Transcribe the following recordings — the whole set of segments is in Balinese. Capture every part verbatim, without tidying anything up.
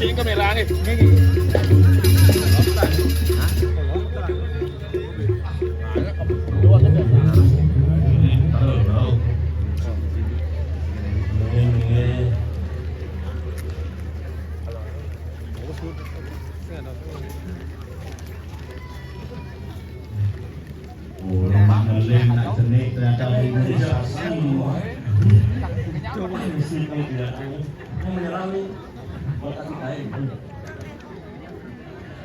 Sing kamera nih. Oh, lemak ngeling nak jenik ternyata imunisasi. Coba isi kalau tidak mau menyerang nih. Buat aku lain.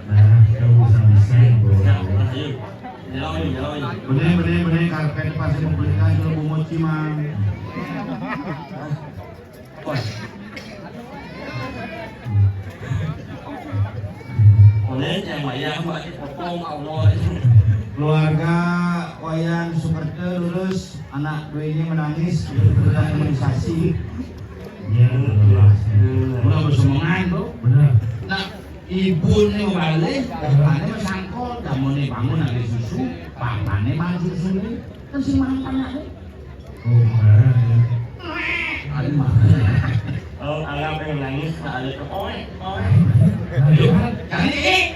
Nah, kau bisa bisa, bro. Ya, ayo. Nyalawi, nyalawi. Bener, bener, bener. Karpet pasti membelikan kalau bungo cimang. Wah. Oleh yang wayah, Mbak, potong Allah. Keluarga Wayan Sukerta lurus, anak dua ini menangis, berbulan imunisasi. Ya, betul. Udah bersemangat, bro. Benar. Nah, ibu ini balik, bapaknya sangkol, kamu nih bangun lagi susu, bapaknya makan susu nih, kan si makan anaknya. Oh, marah ya. Aduh, marah. Oh, anak yang nangis, tak ada tuh. Oe, oe. Aduh. Jadi,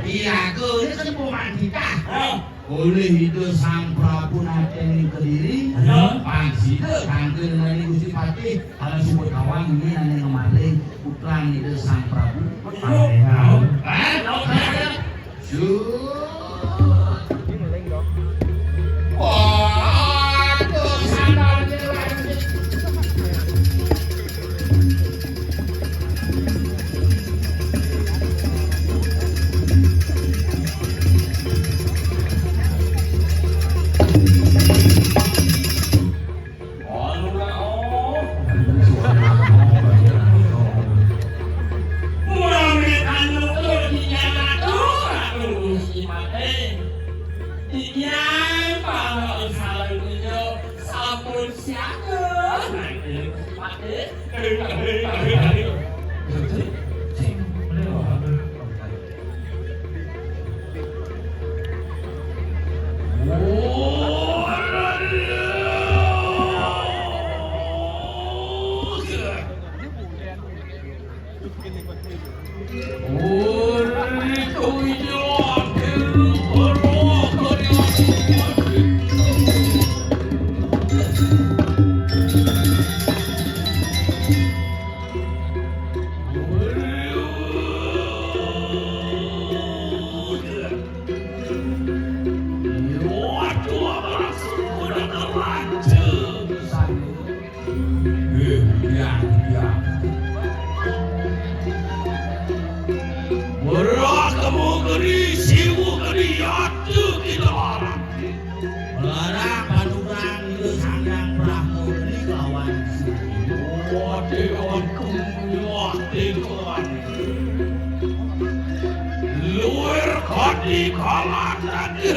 iya, aku ini kan pemain kita. Oh. Oleh itu Sang Prabu Naten Kediri, ayo. Pangsida tangkil nani Gusti Patih, kalau sebut kawan ini nani kemarin putra itu Sang Prabu. Ayo. Eh, oke. Sampun siaga. Berat kamu geni, siwu geni, yatu kita larang. Melarang padukan Ida Sandang Brahma geni kelawan siwu. Wate kawan kamu, wate kawan. Luar kati kalah tadi.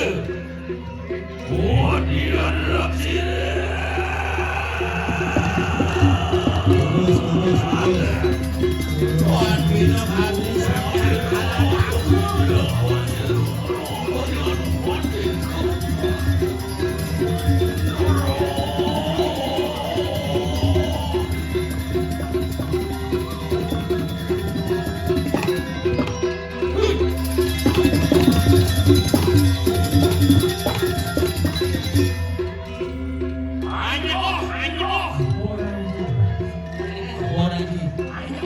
Anyoh, anyoh. Ora iki. Anyoh.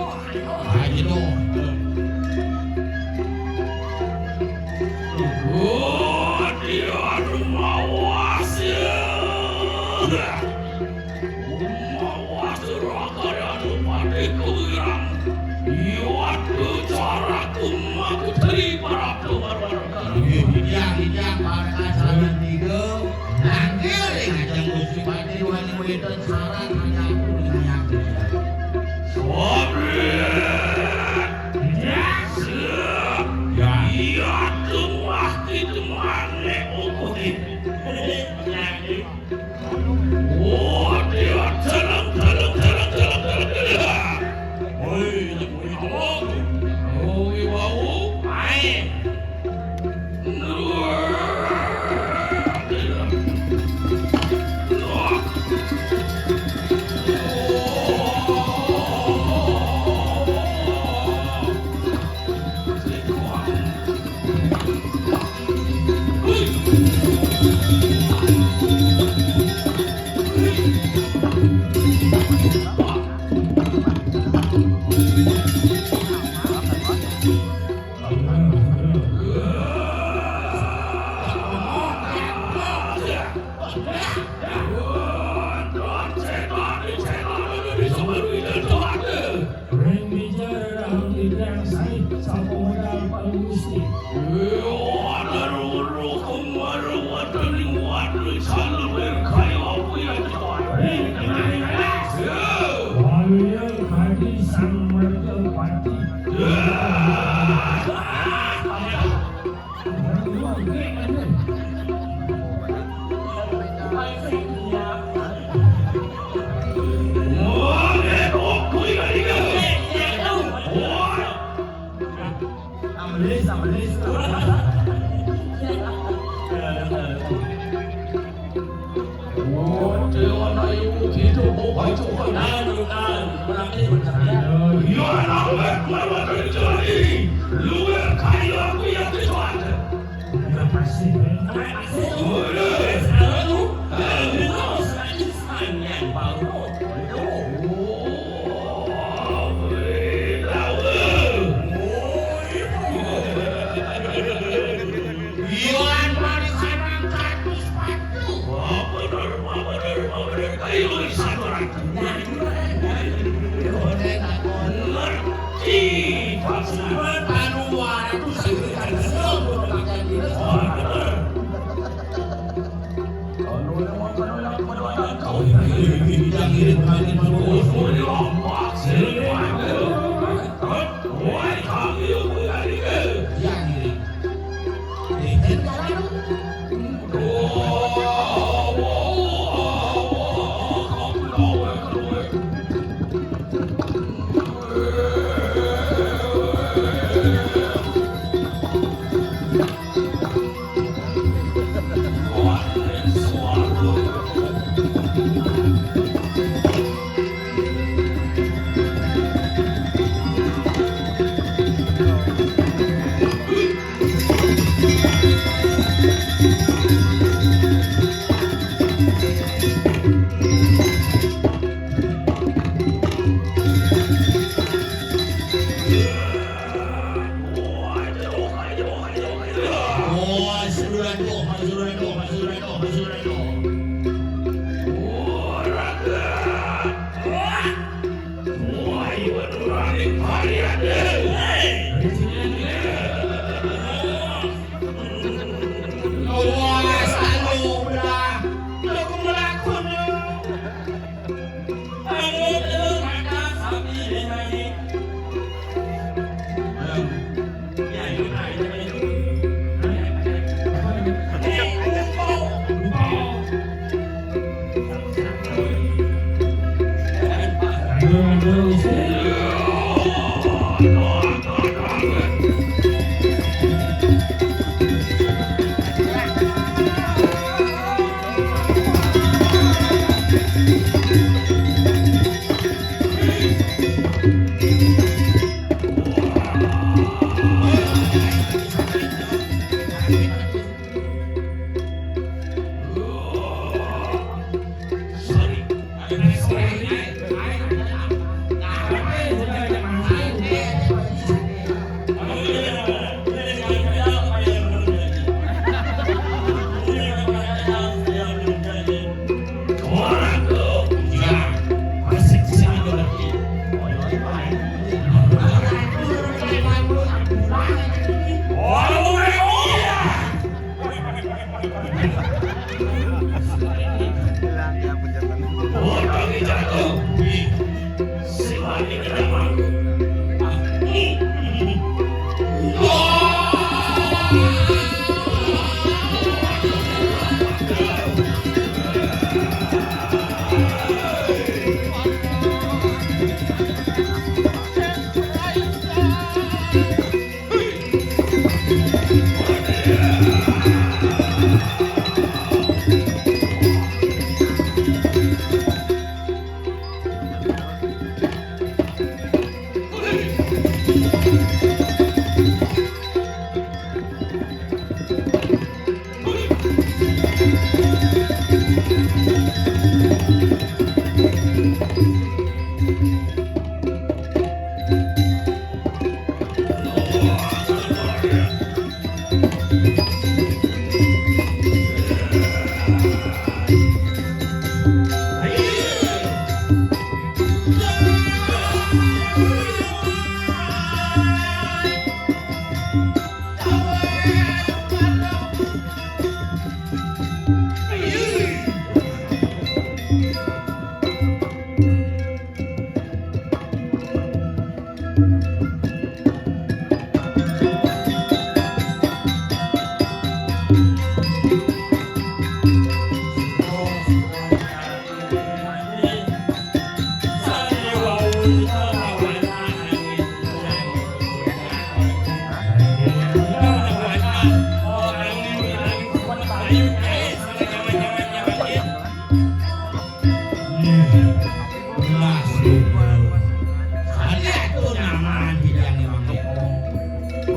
Sapa modal Pak Gusti? Waduh, waduh, kemarin waduh, ning waduh, calon berkaya apa ya, Tuan? Ring, ring, ring, ring. Ya. Waluya kadi sang merga pati. Ya. Iwan Marsanak satu sepatu. Apa benar, apa benar, apa benar? Ayo, satu orang. Ngerti. Pasukan dua ratus.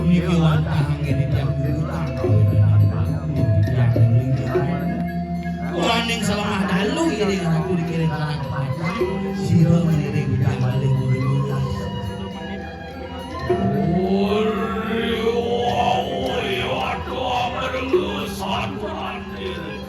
Niki wantah anggen titiang miwitang kawinan titiang niki. Kuaning salemah dalu iring Ratu dikiring kalah kepacan, sira ngiring titiang malih murip. Uri wau ya tuah merenggu satuan diri.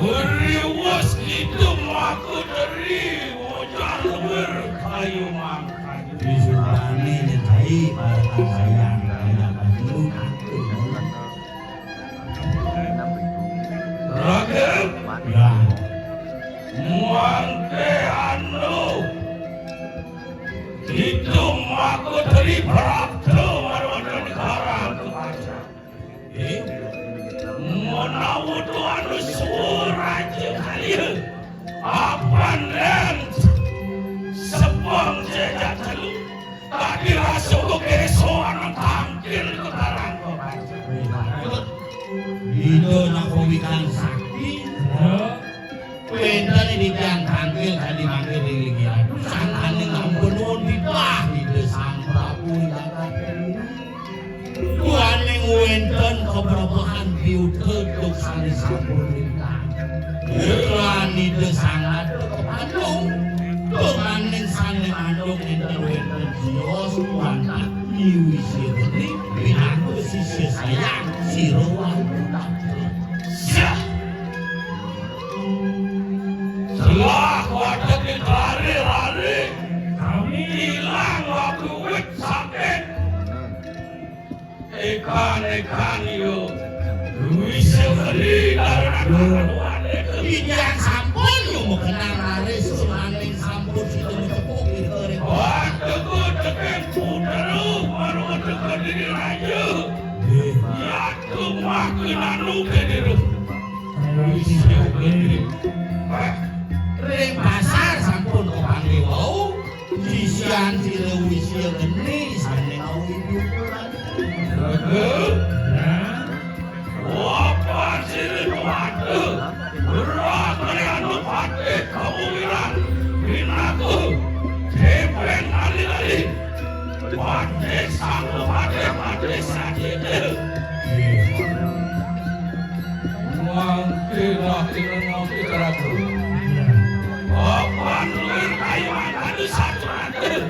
Uri wus gitu maku teri, ujar luwir kayu mangkat. Disubani nyedai barang sayang, kaya baju. Raden. Ya. Mangke anu. Itu maku teri prapta marwata negara kepacan. Eh, menawa tuan suwur aja kali. Apan len sepang jejak telu. Tadi rasa kekesoan tangkil ke barang kepancing. Ida nak wikan sakti. Wénten titiang tangkil kadi mangke ring linggih. Sangkaning ampun nuwun titah Ida Sang Prabu Jagat. Duaning wénten kabrebehan piuta duk sané sampun lintang. Lan Ida Sang Nata kapandung, duaning sané mandung énten wénten sios wantah Nyi Wisya Geni pinaka sisya sayang sira wau. Siap. Selah watek rare-rare, kami ilang waktu wit sakit. Ekan-ekan yo. Wis beri darah. Titiang sampun yo makenang rare sumaning sampun sida macepuk ira ring. Watek teken putra, baru teken diri raja. Nggih. Ya tumah kenanu kediru. Wis beri. Ring pasar sampun kapanggih wau. Sisian sira Wisya Geni sané ngawi pukulan. Raga, ya. Wapan sira Dewata, Raga Anupati Kawiran, Binaku, Kepeng Ali-ali, Patih Sangupati, Patih Satiti. Mangke dah kira mangke teratur. Papan luwih kayu mangkana satu ratus.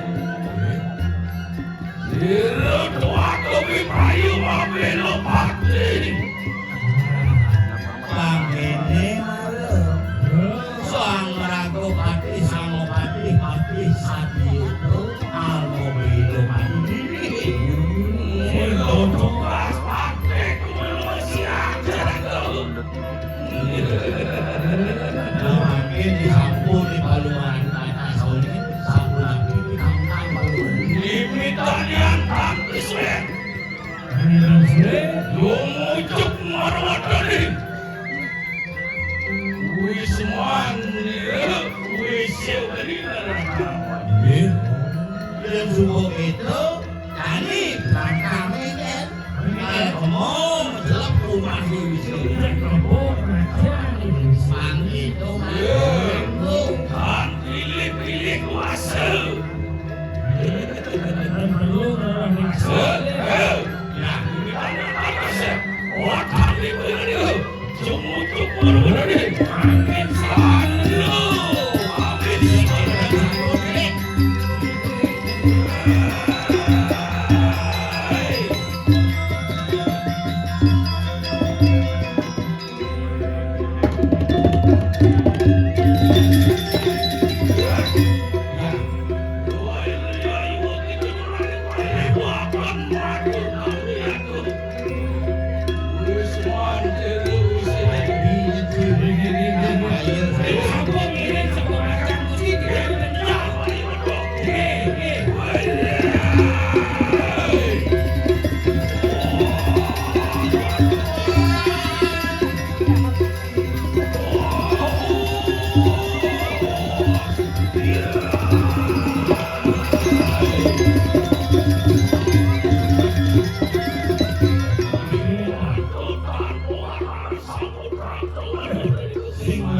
Sira tuwa kuwi payu mabela pati. Pangene mara. Sang Ratu Pati, Sangopati, Pati Sadiyuta, Alma Bela Pati. Sira tuwa pati kuwi siap. Mangkin disampun di Palungan kata sauni, sampun lagi ditangkap Palungan. Mimitanian tangkis, weh. Yo mucuk marwatani. Wisman, wis yo keri. Nggih. Yen subuh itu, tani, tangkami, kan? Kemo jelek rumah di sini. Mandi to mandi. Kan pilih-pilih kuasa. Ya, ini kan atas ya. Otak di mana dia? Jumujug baru tadi. Amin. Aduh, amin.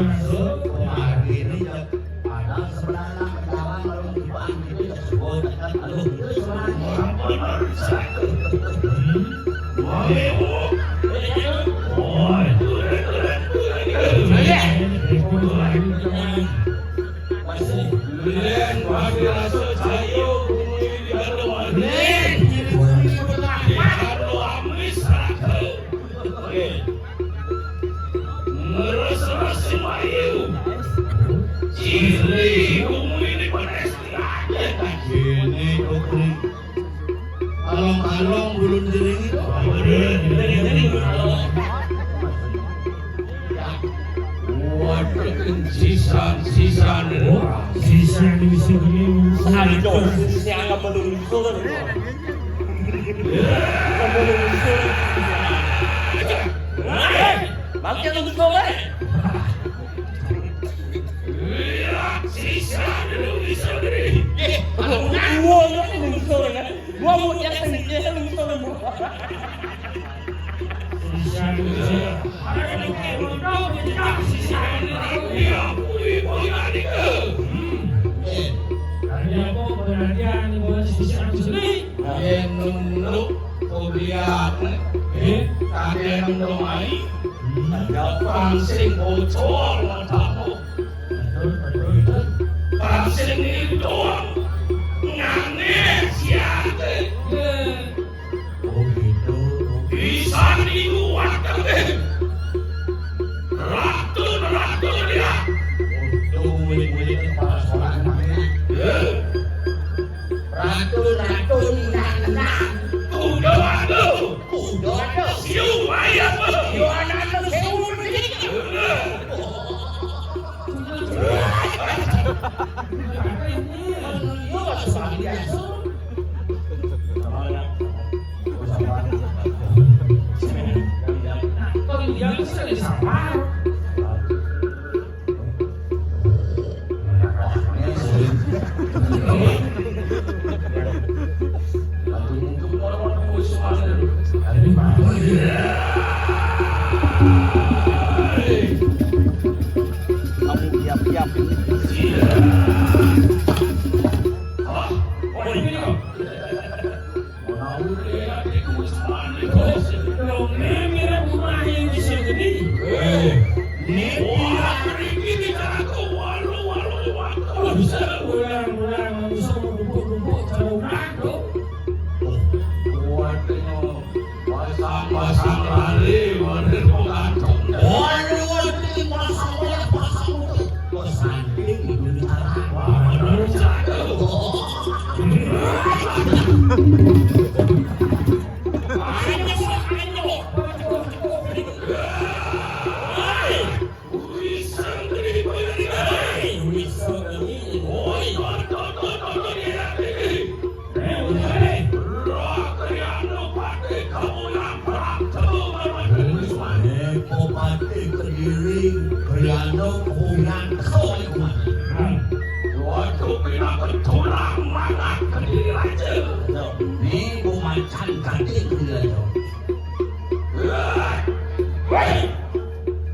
Hari ini, padahal sebenarnya ketahuan kalau gitu, ya, sudah kan, aduh, itu sebenarnya. Ngeres-ngeres si Mayu. Ciri umur ini pada S T A. Ini, Putri. Along-along bulun jering itu. Waduh, sisan, sisan. Sisan bisa gini. Aduh, ini anggap belum bisa kan? Belum bisa. Nanti yang bisa kan? Iya, sisan belum bisa gini. Eh, aduh, gua nggak bisa kan? Gua mau dia sendiri, dia sendiri. Yen nunduk, kemudian, eh, kakek nunduk mai, ada pangsing bocor, matamu. Betul, betul, betul. Pangsing ini doang. Ngane siate. Oh, gitu. Bisa niku wakil. Ratu, ratu dia. Untung murid-murid kepala sekolah namanya. Eh? Ratu, ratu, nang, nang. Udah, aduh. Udah, aduh. Siu ayam. Siu anak, aduh, siu. Kamu tiap-tiap ini. Ulang-ulang manusia berkumpul-kumpul jauh. Kuat. Pasang-pasang lari, waduh, menggantung. Waduh, waduh, pasang banyak, pasang itu. Kok sanding itu bicara? Waduh, jatuh. Ayo, ayo. Wih, santri, wih, wih, wih. Wih, santri. Woi, woi, woi, woi, woi. Roh Kriano Patih Kawulang Prapto. Eh, Patih Kediri, Kriano Kawulang Prapto. Waduh, pinaka tulang manah Kediri Raja. Ini bukan macan Patih Kediri Raja.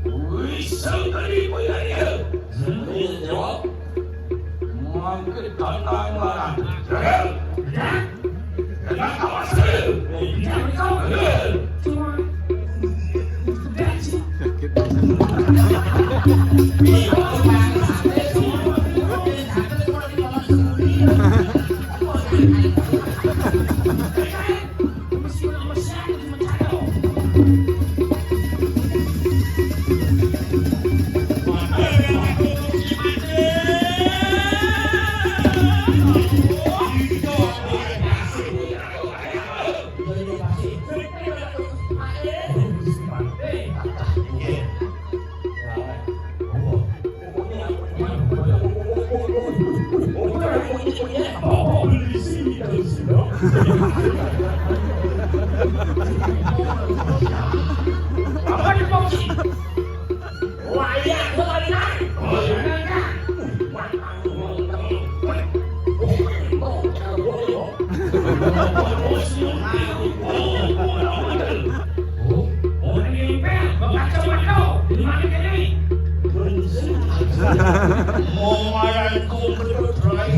Wih, santri, wih, wih. Mangke tanang larang. Dengan awas. Mau main ku kedut rai.